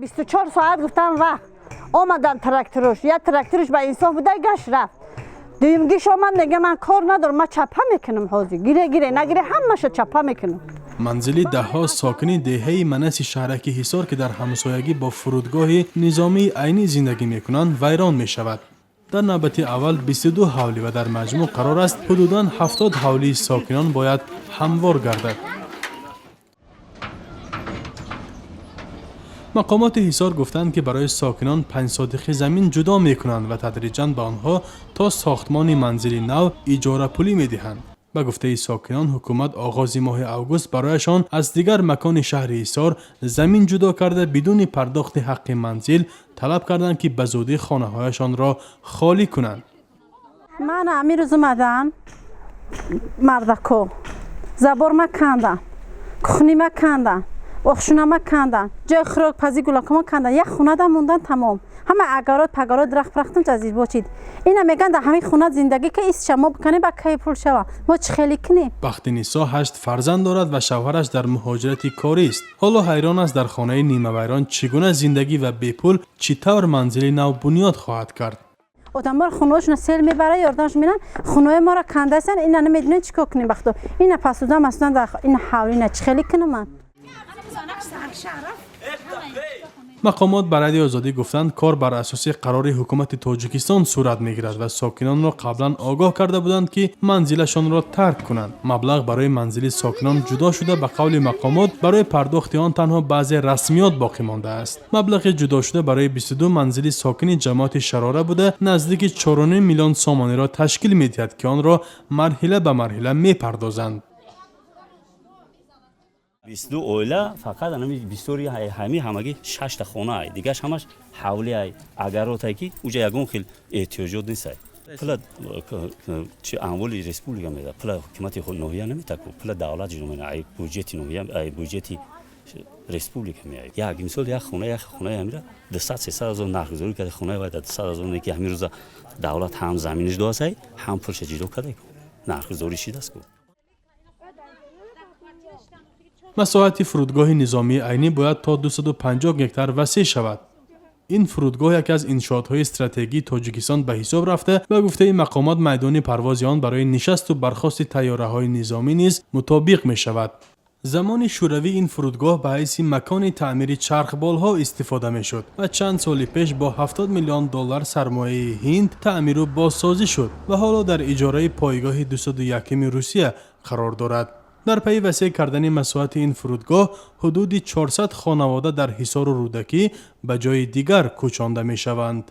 24 соат гуфтам, вақт омадан тракторуш, як тракторуш ба инсоф буда, гашт рафт. Дуюмгиш омад, мега: «Ман кор надорам, ман чапа мекунам. Ҳозир гире, гире, нагире, ҳамаша чапа мекунам». Манзили даҳҳо сокини деҳаи Манаси шаҳраки Ҳисор, ки дар ҳамсоягӣ бо фурудгоҳи низомии Айнӣ зиндагӣ мекунанд, вайрон мешавад. Дар навбати аввал 22 ҳавлӣ ва дар маҷмӯъ қарор аст, ҳудудан 70 ҳавлии сокинон бояд ҳамвор гардад. Мақомоти Ҳисор гуфтанд, ки барои сокинон 5 сотихи замин ҷудо мекунанд ва тадриҷан ба онҳо то сохтмони манзили нав иҷорапулӣ медиҳанд. Ба гуфтаи сокинон, ҳукумат оғози моҳи август барояшон аз дигар макони шаҳри Ҳисор замин ҷудо карда, бидуни пардохти ҳаққи манзил талаб карданд, ки ба зудӣ хонаҳояшонро холӣ кунанд. Ман ҳамин рӯз омадан мардако, забор ма кандан, кухни ма кандан, ошхона кандан, ҷои хӯрокпазӣ, гулакома кандан, як хунада мондан тамом. Ҳама агарот пагарот, дарахт пирахтам азиз бочид. Ина меган, дар ҳамин хона зиндагӣ ка, истша мо биканем, ба кай пул шава, мо чӣ хеле кунем? Бахтинисо ҳашт фарзанд дорад ва шавҳараш дар муҳоҷирати корист. Ҳоло ҳайрон аст, дар хонаи нимавайрон чӣ гуна зиндагӣ ва бепул чӣ тавр манзили нав бунёд хоҳад кард. Одаморо хонаҳошона сел мебара, ёрдамш меран, хонаҳои моро кандасан. Ина намедонем чӣ кор кунем, бахто ина пасуда масудан дар ина ҳавлӣ, ина чӣ хеле кунам ман? Мақомот ба Радиои Озодӣ гуфтанд, кор бар асоси қарори ҳукумати Тоҷикистон сурат мегирад ва сокинонро қаблан огоҳ карда буданд, ки манзилашонро тарк кунанд. Маблағ барои манзили сокинон ҷудо шуда, ба қавли мақомот, барои пардохти он танҳо баъзе расмиёт боқӣ мондааст. Маблағи ҷудошуда барои 22 манзили сокини ҷамоати Шарора буда, наздики 4,5 миллион сомониро ташкил медиҳад, ки онро марҳила ба марҳила мепардозанд. 22 оила, фақат анами бисёри ҳами ҳамагӣ шашта хона ай, дигаш ҳамаш ҳавли ай, агаротай, ки уҷа ягон хел эҳтиёҷот нестай. Пула чи амволи республика меда, пула ҳукумати ноҳия наметаку, пула давлат ҷудо мена, ай буҷети ноҳия, ай буҷети республика меяд. Як мисол, як хонаи ҳамира 200-300 ҳазор нархгузорӣ карда, хонаи вай 200 000, ки ҳамин рӯза давлат ҳам заминиш доасай, ҳам пулша ҷудо карда, нархгузорӣ шидаст ку. Масоҳати фурудгоҳи низомии Айнӣ бояд то 250 гектар васеъ шавад. Ин фурудгоҳ яке аз иншоотҳои стратегии Тоҷикистон ба ҳисоб рафта, ба гуфтаи мақомот, майдони парвози он барои нишасту бархости тайёраҳои низомӣ низ мутобиқ мешавад. Замони шӯравӣ ин фурудгоҳ ба ҳайси макони таъмири чархболҳо истифода мешуд ва чанд соли пеш бо 70 миллион доллар сармояи Ҳинд таъмиру бозсозӣ шуд ва ҳоло дар иҷораи пойгоҳи 201-ми Русия қарор дорад. Дар пайи васеъ кардани масоҳати ин фурудгоҳ ҳудуди 400 хонавода дар Ҳисору Рӯдакӣ ба ҷои дигар кӯчонда мешаванд.